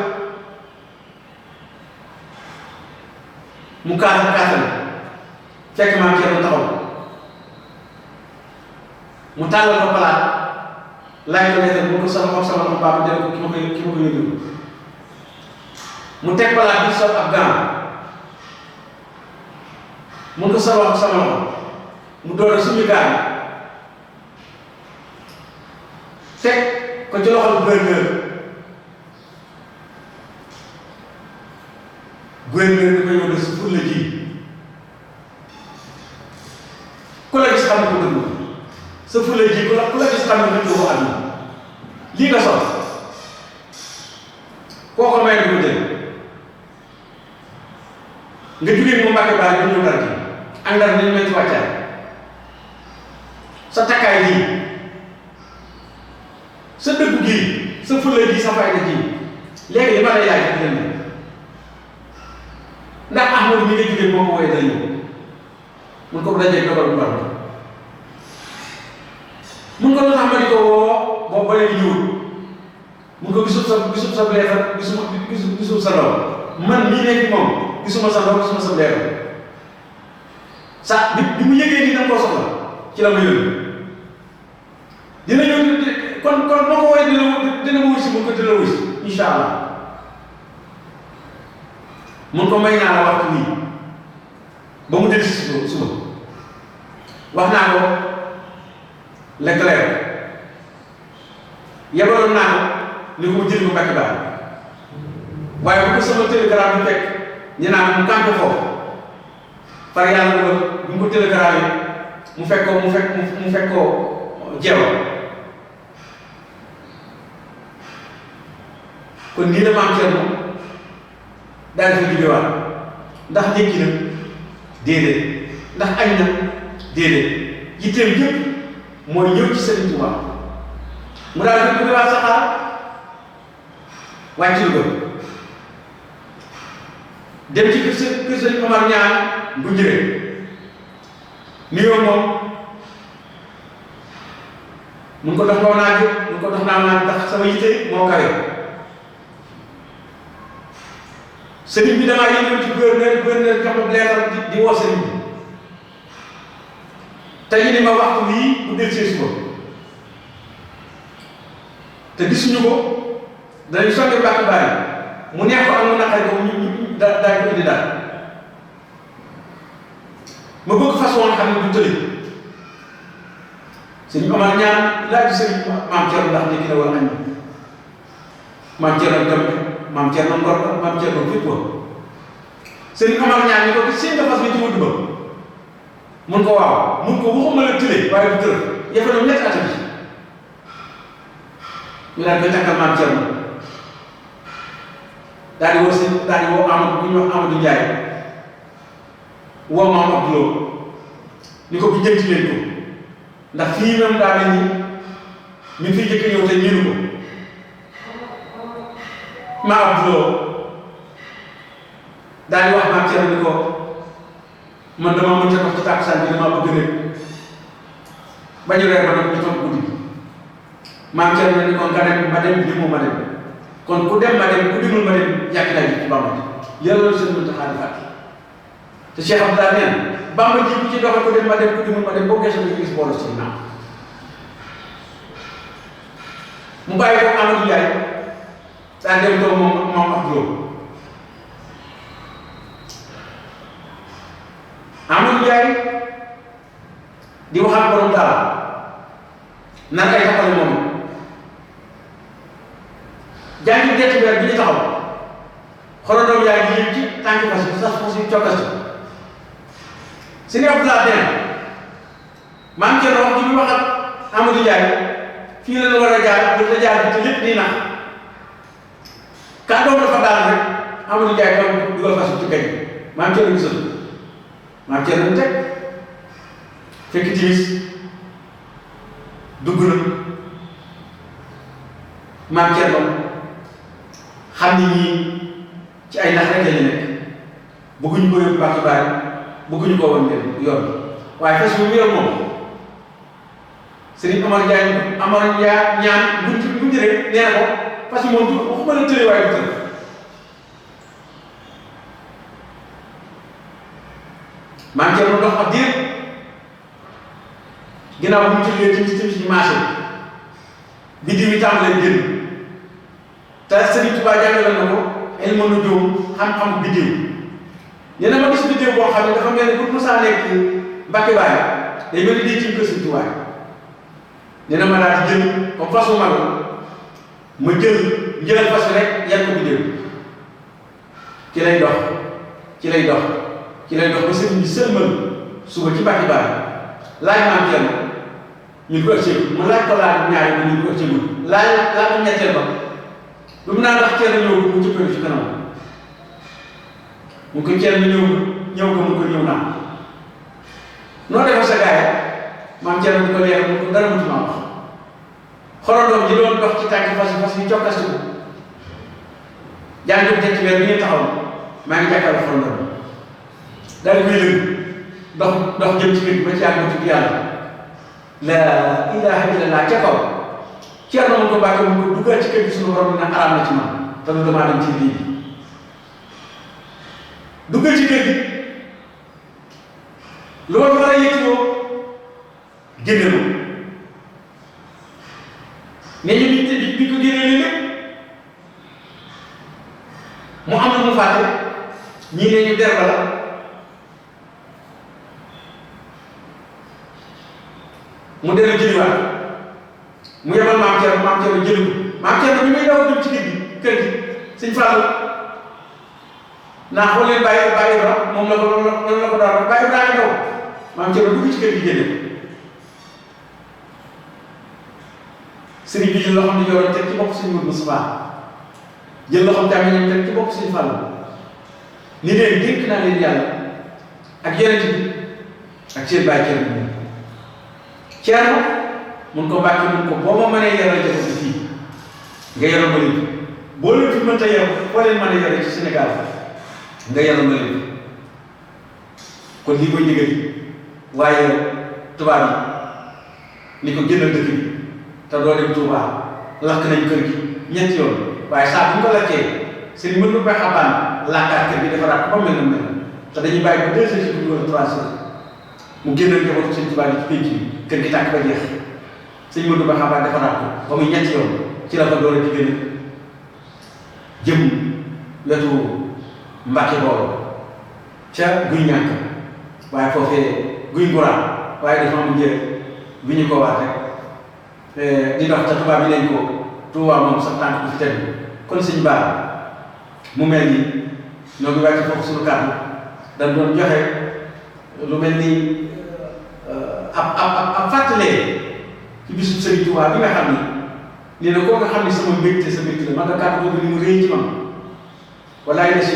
A: mu kaasal fekk maam Thierno taxaw mu tàllal ko palaat laaj ko leetar mu ko sama loxo baabu jël ko ki ma ko yónni mu teg palaat bi sol ab gant mu ko sama loxo mu doon suñu gaal teg ko ci loxol gouverneur di ko yow de su fur la ji ji ku la gis xam ne nit ko àdduna lii nga sol kooku may na ko jël nga jugee mu Mbàkke Baari ba ñëw Ndar gi ak Ndar nañu mel ci wàccaay sa takkaay lii sa dëggu gii sa fulla ji sa fayda ji léegi li ma lay laaj ak leen ndax Ahmadu mi nga jugee moo ko woowee day ñëw mun ko dajee dogal bu baax mun ko lu tax ma di ko woo boobu ba léegi ñëwul mun ko gisul sa leefar gisul sa ndaw man mii nekk moom gisuma sa ndaw gisuma sa leefar sa bi mu yëgee nii da nga koo soxla ci la ma yónni dina ñëw kon moo ko woowee dina ma wuy si mun ko dina wuy si incha allah mun ko may naa la waxtu bii ba mu dellu si suba wax naa ko Leclerc yebaloon naa ko ni ko mu jël ko Mbàkke Baari waaye bu ko sama télégramme bi fekk ñu naan mu kàmpe foofu par yàlla bu mu ko télégramme yi mu fekk ko jeewal kon nii la maam Cerno daal di fa jógewaat ndax ndékki na déedéet ndax añ na déedéet yitteem yëpp mooy ñëw ci Sëriñ Tuubaa mu daal di jógewaat saxaar wàcc lu gën dem ci kër Sëriñ Omar ñaan bu njëre nuyoo moom mun ko dox kaw naa jóg mun ko dox naa ndax sama yitte moo kawe sëriñ bi damaa yëngu ci gouverneur jox ma leeral di woo sëriñ bi te ñu ne ma waxtu bii bu del see suba te gisuñu ko danañ songe Mbàkke Baari mu neex ko am mu naqari ko ñu daal ko indi daal ma bëgg façon xam ne du tëli sëriñ Omar ñaan laaj sëriñ maam Cerno ndax nekki na war añ maam Cerno dem maam Cerno ngor maam Cerno fépp sëriñ Omar ñaan ni ko seen nga fas bi ci wëdd ba mun ko waaw mun ko waxuma la tële waaye du tël yafa ñoom ñetti at bi ñu daal koy takkal maam Cerno daal di woo Amadou bu ñu wax Amadou Ndiaye woo maam Abdoulou ni ko bi jënti leen ko ndax fii même daa mel ni ñu fiy jëkk ñëw te ñiinu ko maam Abdoulou daal di wax maam Cerno ni ko man dama mënta dox ci tàkkusaan bi dama bëgg rek ba ñu reer ba nag ñu toog guddi maam Cerno ni ko nga dem ma dem li mu ma dem kon ku dem ma dem ku dimul ma dem yàgg naa ji ci Bamba ji yàlla la seen Muntaxa di fàtte te Cheikh Abdoulaye nee na Bamba ji ku ci doxal ku dem ma dem ku dimul ma dem boo geesoo nga gis boole ci naam mu bàyyi ko Amadou Ndiaye daa dem toog moom Abdoulaye Amadou Ndiaye di waxaat borom daal nan ay taxawal moom jàngi detti weer bi ñu taxaw xoolal yaa ngi yëg ci tànk fas yi sax fas yi cokkas si ne Abdoulaye nee maam Cerno wax ji bi waxat Amadou Ndiaye fii la ñu war a jaar bu la jaar bi te lépp nii nax kàddoom dafa daal rek Amadou Ndiaye doon dugal fas yi ci kañ maam Cerno gisal maam Cerno teg fekk timis dugg na maam Cerno xam ni ñii ci ay nax rek la ñu nekk bëgguñu ko yóbbu Mbàkke Baari bëgguñu ko woon yoon waaye fas bu wér moom Sëriñ Omar Ndiaye ñaan buñ rek nee na ko fas yi moom du waxuma la tële waaye du tële maam Cerno dox ak diir ginnaaw bu mu tëjee ci marché bi biddiw yi tàmbalee génn te Sëriñ Tuubaa jàngale na ko ilmu nujuum xam-xam biddiw nee na ma gis biddiw boo xam ne dafa mel ni bu Musaa nekk Mbàkke Baari day mel ni day ci kër Sëriñ Tuubaa nee na ma daal di jël comme façon mag ma jël fas rek yan ko biddiw ci lay dox ba sëriñ bi sëlmal suba ci Mbàkke Baari laaj maam Cerno ñu ko ëccëgu mu laaj ko laaj ñaari ba ñu ko ëccëgu laaj ñetteel ba lu mu naan wax Thierno ñëw mu cëppee ci kanam mu ko Thierno ñëw ko mu ko ñëw naan noo defal sa gaay maam Thierno di ko leer mu ko dara mu ci ma wax xorondoom ji doon dox ci tànk fas yi cokkasi ko jàng ci weer bi ngeen taxaw maa ngi jàkkaarloo xorondoom daal di koy lëng dox jëm ci kër gi ba ci yàgg tudd yàlla la ilaha illallah ca kaw Thierno mu ko bàkke mu ko duggal ci kër gi suñu borom dina araam na ci man te du damaa dem ci lii duggal ci kër gi lu ma war a yëkkatoo génne ko mais ñu bi ko génnee lépp mu am na mu fàtte ñii ne ñu der la mu dellu jëliwaat mu yebal maam Thierno jëli ko maam Thierno bi muy daw dem ci kër gi sëñ Fallou naa xool leen bàyyi ba moom la ko daal bàyyi ba daw maam Thierno dugg ci kër gi génne sëriñ bi jël loxoom di yoroon teg ci bopp sëñ Moustapha jël loxoom càmmoñam teg ci bopp sëñ Fallou ni leen dénk naa leen yàlla ak yonent bi ak seen bàyyi Thierno mun ko bàcc mun ko boo ma mënee yaral jafe fii nga yaral ma leen boo leen fi mënta yar foo leen mën a yare ci Sénégal nga yaral ma leen kon lii koy ndigal waaye tubaab yi ni ko génnal dëkk bi te doo dem Touba lakk nañ kër gi ñetti yoon waaye saa bu ñu ko lakkee seen mën ba xabaan lakkaat kër gi defaraat ko ba mel na mel te dañuy bàyyi ba 2 heures ci guddi wala 3 heures mu génnal njabootu seen tubaab yi ci pénc bi kër gi tàkk ba jeex sëñ Modou Ba xabaar defaraat ko ba muy ñetti yoon ci la fa doole di gën a jëm wetu Mbacke boobu ca guy ñàkk waaye foofee guy nguraan waaye dafa am njëriñ bi ñu ko waat rek di dox ca tubaab yi leen ko Touba moom sax tànk bu fi tegu kon sëñ Ba mu mel ni ñoo ngi wàcc foofu suñu kàddu dañ doon joxe lu mel ni ab fàttalee ci bisu Sëriñ Tuubaa bi nga xam ni nee na koo nga xam ni sama mbégte sa mbégte la man nga kàddu boobu ni mu rëy ci man walaay na si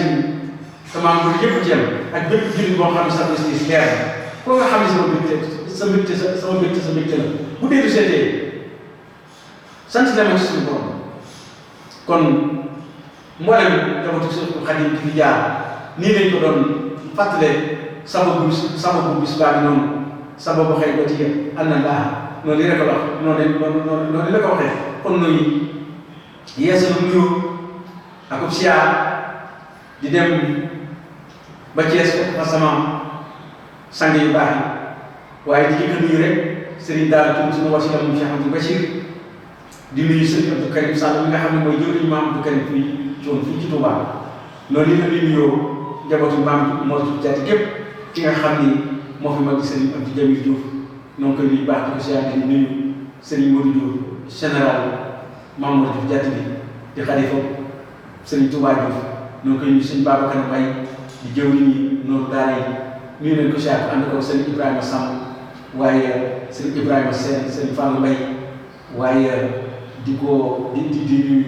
A: sama mbir yëpp ci yam ak bépp jullit boo xam ne sa bés leer na koo nga xam ni sama mbégte sama mbégte la bu dee du seetee sant dama ci suñu borom kon mboolem jabatu Seexul Xadiim di fi jaar nii lañ ko doon fàttalee sababu bis baa ngi noonu sababu xëy ba ci ànd laa noonu la ko wax noonu la ko waxee kon nuyu yeesalu nuyu ak siyaar di dem ba Thiès fekk fa sama sang yu baax yi waaye di jëkk nuyu rek Serigne Daara Touré suma wasila moom Cheikh Abdou Bachir di nuyu Serigne Abdou Karim Sall mi nga xam ne mooy jëwriñu maam Abdou Karim fii ci Touba noonu la ñuy nuyoo njabootu maam moo ci jàtti képp ki nga xam ni moo fi mag di Serigne Abdou Jamil Diouf noonu koy nuyu baax di ko siyaar di nuyu Serigne Modou Diouf général Mamadou Diouf jàtti bi di xalifa Serigne Touba Diouf noonu koy nuyu Serigne Babacar Mbaye di jëwriñ yi noonu daara yi nuyu nañ ko siyaar ànd ko Serigne Ibrahima Samb waaye Serigne Ibrahima Serigne Fallou Mbaye waaye di nuyu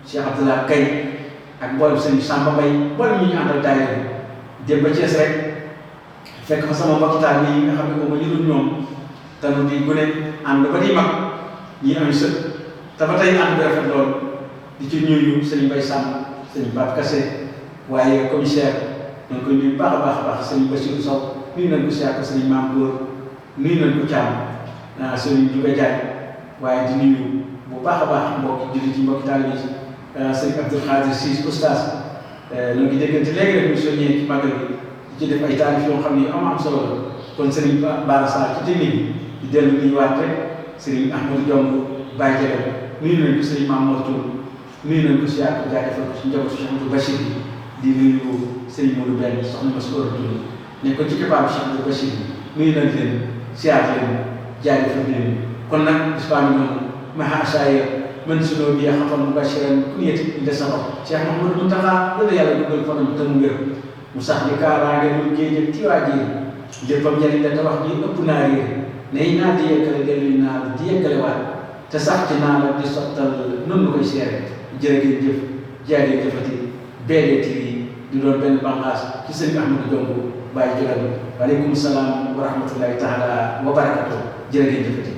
A: Cheikh Abdoulaye Gaye ak mboolem Serigne Samba Mbaye mboolem ñi ñu àndal daayira dem ba Thiès rek fekk fa sama mbokki taal yi nga xam ne moom ma ñu ñoom tanu di gune ànd ba di mag ñi am sët te ba tey ànd bi rafet lool di ci nuyu Serigne Mbaye Samb Serigne Pape Kassé waaye commissaire donc nuyu baax a baax Serigne Bassirou Sow nuyu nañ ko siyaar ko Serigne Mame Góor nuyu nañ ko Thiam Serigne Dioubé Diagne waaye di nuyu bu baax a baax mbokki jullit yi mbokki taal yi Serigne Abdoul Khadir Cissé oustaz ñoo ngi déggante léegi rek ñu soññee ci màggal bi ci def ay taalif yoo xam ne am solo la kon Serigne Bara Sarr ci technique bi di dellu di waat rek Serigne Ahmadou Diong Baye Jalle nuyu nañ ko Serigne Mamour Tour nuyu nañ ko siyaar ko jaajëfal ko ci njabootu Cheikh Abdou Bachir di nuyu Serigne Modou Benn soxna Massoura Tour ne ko ci kepaaru Cheikh Abdou Bachir nuyu nañ leen siyaar leen jaajëfal leen kon nag bis baa ngi noonu maha asaaya man sunoo bi xafal mubashiran ku yeti inde sabab Cheikh Mouhamadou Mountakha dana yàlla dugal fanam te mu wér mu sax di kaaraange lu géej ak tiwaa ji léppam njëriñ la te wax ji ëpp naa réer ne naa di yeggale delluy naa di yeggalewaat te sax ci naa la di sottal nun nu koy seere jërë ngeen jëf jaagee jëfati BD TV di doon benn bànqaas ci sëriñ Ahmadou Diong Baye Jogal waaleykum salaam wa rahmatullahi taala wa barakatuh jërë ngeen jëfati